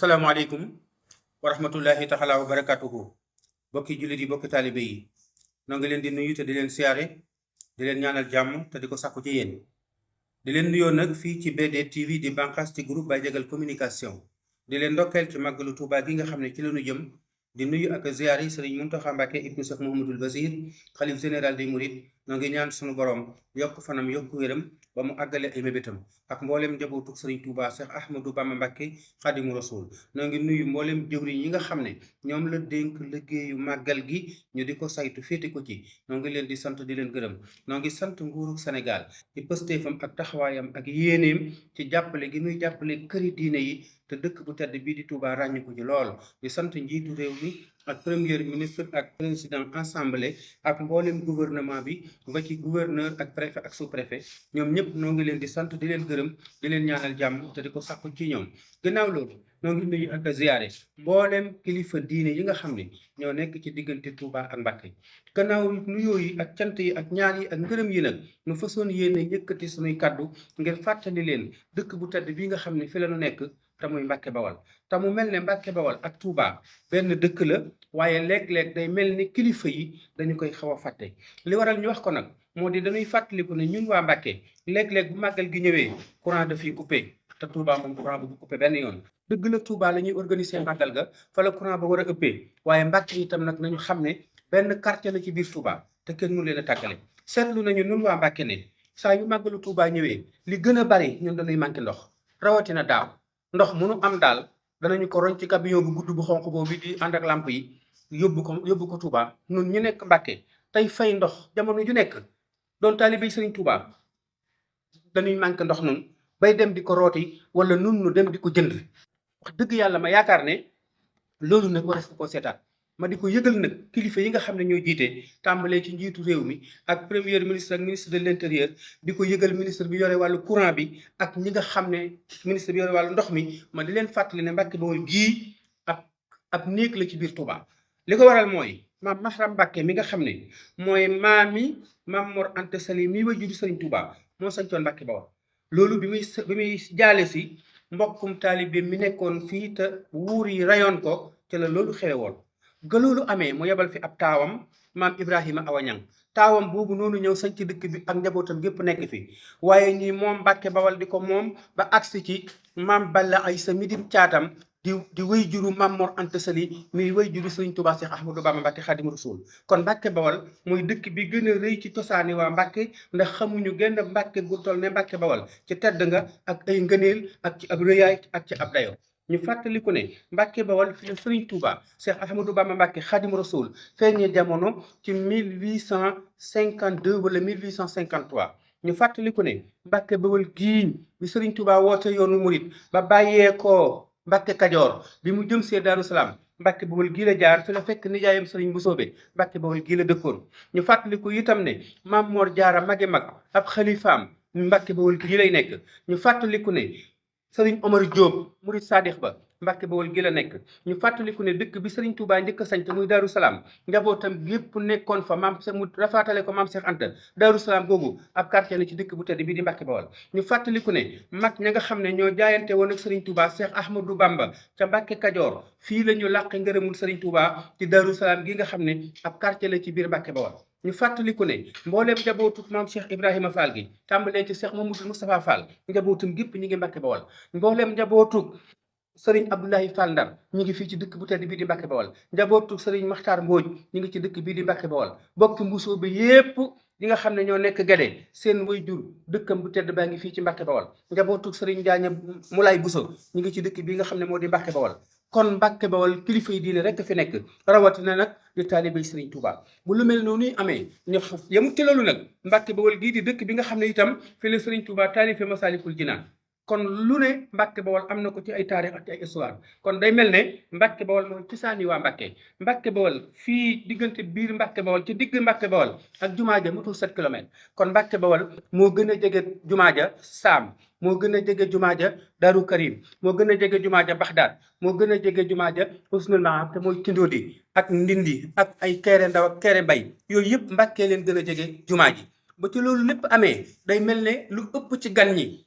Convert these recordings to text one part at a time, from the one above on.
asalaamaaleykum wa rahmatullahi taala wa barakatuhu bokki jullit yi bokki taalibe yi noo ngi leen di nuyu te di leen siyaare di leen ñaanal jàmm te di ko sàkku ci yéen di leen nuyoo nag fii ci BD TV di bànqaas ci groupe Baye Diagal communication di leen ndokkeel ci màggalu Tuubaa gi nga xam ne ci lañu jëm di nuyu ak ziyaar yi Sëriñ Muntaxa Mbàkke ibnu Seex Muhammadul Basiir xalif général des mourides noo ngi ñaan sunu borom yokk fanam yokk wéram ba mu àggale ay mébétam ak mboolem njabootu Sëriñ Tuubaa Seex Ahmadu Bamba Mbàkke Xaadimu Rasuul noo ngi nuyu mboolem jëwriñ yi nga xam ne ñoom la dénk liggéeyu màggal gi ñu di ko saytu féete ko ci noo ngi leen di sant di leen gërëm noo ngi sant nguuru Sénégal ci pëstéefam ak taxawaayam ak yéeneem ci jàppale gi muy jàppale këri diine yi te dëkk bu tedd bii di Touba ràññiku ci lool di sant njiitu réew mi ak premier ministre ak président assemblée ak mboolem gouvernement bi ba ci gouverneur ak préfet ak sous-préfet ñoom ñëpp noo ngi leen di sant di leen gërëm di leen ñaanal jàmm te di ko sàkku ci ñoom gannaaw loolu noo ngi nuyu ak ziyaare mboolem kilifa diine yi nga xam ne ñoo nekk ci diggante Touba ak Mbàkke gannaaw nuyoo yi ak cant yi ak ñaan yi ak ngërëm yi nag nu façon yéene yëkkati sunuy kaddu ngir fàttali leen dëkk bu tedd bi nga xam ne fi la nu nekk te muy Mbàkke Bawal te mu mel ne Mbàkke Bawal ak Touba benn dëkk la waaye léeg-léeg day mel ni kilifa yi dañu koy xaw a fàtte li waral ñu wax ko nag moo di dañuy fàttaliku ne ñun waa Mbàkke léeg-léeg bu màggal gi ñëwee courant dafay coupé te Touba moom courant bu coupé benn yoon dëgg la Touba la ñuy organiser màggal ga fa la courant ba war a ëppee waaye Mbàkke itam nag nañu xam ne benn quartier la ci biir Touba te kenn mënu leen a tàggale seetlu nañu nun waa Mbàkke ne saa yu màggalu Touba ñëwee li gën a bari ñun dañuy manqué ndox rawatina daaw ndox munu am daal danañu ko roñ ci camion bu gudd bu xonq boobu di ànd ak lamp yi yóbbu ko Touba nun ñu nekk Mbàkke tey fay ndox jamono ju nekk doon taalibe Sëriñ Touba dañuy manqué ndox nun bay dem di ko rooti wala nun nu dem di ko jënd wax dëgg yàlla ma yaakaar ne loolu nag war a ko seetaat ma di ko yëgal nag kilifa yi nga xam ne ñoo jiite tàmbalee ci njiitu réew mi ak premier ministre ak ministre de l'intérieur di ko yëgal ministre bi yore wàllu courant bi ak ñi nga xam ne ministre bi yore wàllu ndox mi ma di leen fàttali ne Mbàkke Bawol gii ab néeg la ci biir Touba li ko waral mooy maam Mahram Mbàkke mi nga xam ne mooy maam Mor Anta Sali mi wajuru Sëriñ Touba moo sañcoon Mbàkke Bawol loolu bi muy jaale si mbokkum taalibe mi nekkoon fii te wuur yi rayoon ko ci la loolu xewe woon ga loolu amee mu yebal fi ab taawam maam Ibrahima Awa Ñang taawam boobu noonu ñëw sañ ci dëkk bi ak njabootam gépp nekk fi waaye ñi moom Mbàkke Bawal di ko moom ba agsi ci maam Balla Aysa mi di caatam di wéy juru maam Mor Anta Sali muy wéy juru Sëriñ Tuubaa Seex Ahmadu Bamba Mbàkke Xaadimu Rasuul kon Mbàkke Bawal muy dëkk bi gën a rëy ci cosaani waa Mbàkke ndax xamuñu genn Mbàkke gu toll ne Mbàkke Bawal ci tedd nga ak ay ngëneel ak ci ab rëyaay ak ci ab dayo ñu fàttaliku ne Mbàkke Bawal fi la Sëriñ Tuuba Seex Ahmadu Bamba Mbàkke Xaadimu Rasuul feeñee jamono ci 1852 wala 1853 ñu fàttaliku ne Mbàkke Bawal gii bi Sëriñ Tuuba woote yoonu murit ba bàyyeekoo Mbàkke Kajoor bi mu jëm see Daaru Salaam Mbàkke Bawal gii la jaar fi la fekk nijaayam Sëriñ bu soobe Mbàkke Bawal gii la dëkkoon ñu fàttaliku itam ne Maam Moor Jaara magi mag ab xalifaam Mbàkke Bawal gii lay nekk ñu fàttaliku ne Sëriñ Omar Diop murid Sadix ba Mbàkke Bawal gi la nekk ñu fàttaliku ne dëkk bi Sëriñ Tuubaa njëkk a sañte muy Daaru Salaam njabootam gépp nekkoon fa maam mu rafaatale ko maam Seex Anta Daaru Salaam googu ab quartier la ci dëkk bu tedd bii di Mbàkke Bawal ñu fàttaliku ne mag ña nga xam ne ñoo jaayante woon ak Sëriñ Tuubaa Seex Ahmadou Bamba ca Mbàkke Kajoor fii la ñu làqe ngërëmul Sëriñ Tuubaa ci Daaru Salaam gi nga xam ne ab quartier la ci biir Mbàkke Bawal ñu fàttaliku ne mbooleem njabootu maam Cheikh Ibrahima Fall gi tàmbalee ci Cheikh Mamadou Moustapha Fall njabootum gépp ñi ngi Mbàkke Bawal mbooleem njabootu Sëriñ Abdoulaye Fall Ndar ñu ngi fii ci dëkk bu tedd bii di Mbàkke Bawal njabootu Sëriñ Maxtaar Mbooj ñu ngi ci dëkk bii di Mbàkke Bawal bokk mbusoo bi yépp yi nga xam ne ñoo nekk Gede seen way jur dëkkam bu tedd baa ngi fii ci Mbàkke Bawal njabootu Sëriñ Njaaña Mulaay Buso ñu ngi ci dëkk bi nga xam ne moo di Mbàkke Bawal kon Mbàkke Bawal kilifa yi diine rekk fi nekk rawatina nag di taalibe Sëriñ Tuubaa bu lu mel noonu amee ñu yemu ci loolu nag Mbàkke Bawal gii di dëkk bi nga xam ne itam fi la Sëriñ Tuubaa taalife Masaalikul Jinaan kon lu ne Mbàkke Bawal am na ko ci ay taarix ak ci ay histoire kon day mel ne Mbàkke Bawal mooy cosaani waa Mbàkke Bawal fii diggante biir Mbàkke Bawal ci digg Mbàkke Bawal ak jumaa ja matul 7 kilomètres kon Mbàkke Bawal moo gën a jege jumaa ja Saam moo gën a jege jumaa ja Daaru Karim moo gën a jege jumaa ja Baxdaad moo gën a jege jumaa ja Husnul Maab te mooy Tindodi ak Ndindi ak ay Kéré Ndaw ak Kéré Mbay yooyu yëpp Mbàkke leen gën a jege jumaa ji ba ci loolu lépp amee day mel ne lu ëpp ci gan ñi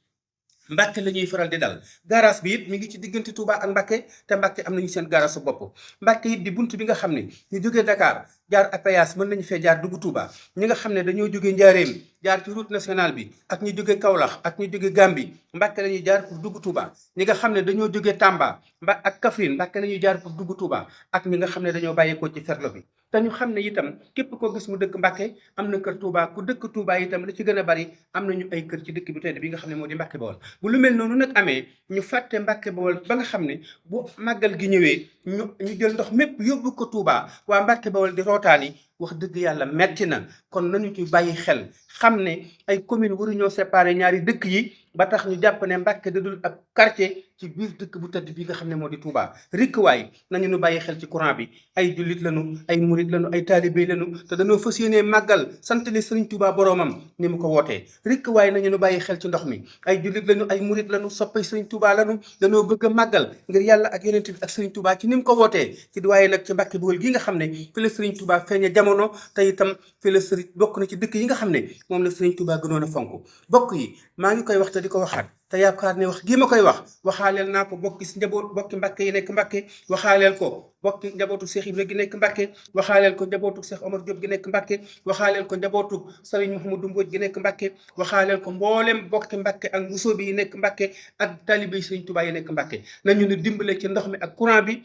Mbàkke la ñuy faral di dal garage bi it mi ngi ci diggante Touba ak Mbàkke te Mbàkke am nañu seen garage su bopp Mbàkke it di bunt bi nga xam ne ñu jógee Dakar jaar APS mën nañu fee jaar dugg Touba ñi nga xam ne dañoo jógee Njaaréem jaar ci route nationale bi ak ñu jógee Kaolack ak ñu jógee Gambie Mbàkke la ñuy jaar pour dugg Touba ñi nga xam ne dañoo jógee Tamba ak Kaffrine Mbàkke la ñuy jaar pour dugg Touba ak ñi nga xam ne dañoo bàyyeekoo ci ferlo bi te ñu xam ne itam képp koo gis mu dëkk Mbàkke am na kër Touba ku dëkk Touba itam la ci gën a bari am nañu ay kër ci dëkk bi tedd bi nga xam ne moo di Mbàkke Bawol bu lu mel noonu nag amee ñu fàtte Mbàkke Bawol ba nga xam ne bu màggal gi ñëwee ñu jël ndox mépp yóbbu ko Touba waa Mbàkke Bawol di rootaani wax dëgg yàlla metti na kon nañu ci bàyyi xel xam ne ay commune waruñoo séparer ñaari dëkk yi ba tax ñu jàpp ne Mbàkke da dul ab quartier ci biir dëkk bu tëdd bi nga xam ne moo di Touba rikkuwaay nañu nu bàyyi xel ci courant bi ay jullit lañu ay murit lañu ay taalibe lañu te dañoo fas yéenee màggal sant li Sëriñ Touba boroomam ni mu ko wootee rikkuwaay nañu nu bàyyi xel ci ndox mi ay jullit lañu ay murit lañu soppay Sëriñ Touba lañu dañoo bëgg a màggal ngir yàlla ak yonent bi ak Sëriñ Touba ci ni mu ko wootee ci waaye nag ci Mbàkke Bawol gi nga xam ne fi la Sëriñ Touba feeñe jamono te itam fi la sëriñ bokk na ci dëkk yi nga xam ne moom la Sëriñ Touba gënoon a fonk bokk yi maa ngi koy wax te di ko waxaat te yaakaar ne wax gii ma koy wax waxaaleel naa ko bokki si njaboot bokki Mbàkke yi nekk Mbàkke waxaaleel ko bokki njabootu Cheikh Ibrahima gi nekk Mbàkke waxaaleel ko njabootu Cheikh Omar Diop gi nekk Mbàkke waxaaleel ko njabootu Sëriñ Mouhamadou Mbodj gi nekk Mbàkke waxaaleel ko mboolem bokki Mbàkke ak mbusoo bi yi nekk Mbàkke ak talibé yi Sëriñ Touba yi nekk Mbàkke nañu ne dimbale ci ndox mi ak courant bi